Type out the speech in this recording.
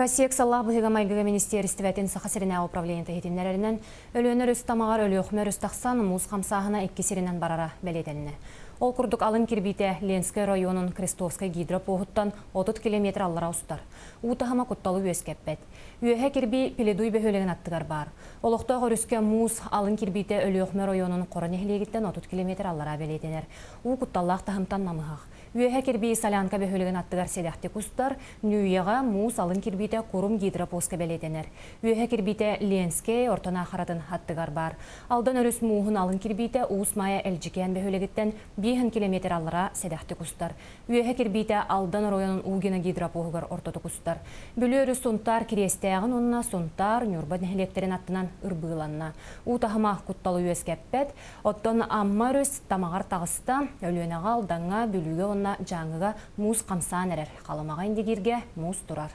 Россия ыксаллаах быһыыга-майгыга министиэристибэтин Саха сиринээҕи управлениета иһитиннэрэринэн, Өлүөнэ өрүс тамаҕар Өлүөхүмэ өрүс тахсан, муус хамсааһына икки сиринэн барара бэлиэтэннэ. Ол курдук алын кирбиитэ Ленскэй оройуонун Крестовскай гидропоһуттан 30 километр аллара устар. Уу таһыма кутталы үөскэппэт. Үөһэ кирбии Пеледуй бөһүөлэгин аттыгар баар. Олохтоох өрүскэ муус алын кирбиитэ Өлүөхүмэ оройуонун Хоро нэһилиэгиттэн 30 километр аллараа бэлиэтэнэр. Уу кутталлаах таһымтан намыһах. Үөһэ кирбии Солянка бөһүөлэгин аттыгар сэдэхтик устар, Нүүйэҕэ муус алын кирбиитэ Курум гидропоска бэлиэтэнэр. Үөһэ кирбиитэ Ленскэй, Орто Наахаратын аттыгар баар. Алдан өрүс мууһун алын кирбиитэ Уус Маайа Элдьикээн бөһүөлэгиттэн 5 километр аллара сэдэхтик устар. Үөһэ кирбиитэ Алдан оройуонун Угина гидропоһугар ортотук устар. Бүлүү өрүс Сунтаар Кириэстээҕин уонна Сунтаар, Ньурба нэһилиэктэрин аттынан ырбыыланна. Уу таһыма кутталы үөскэппэт. Оттон Амма өрүс тамаҕар таҕыста, Өлүөнэҕэ, Алдаҥҥа, Бүлүүгэ уонна Дьааҥыга муус хамсаан эрэр. Халымаҕа Индигииргэ муус турар.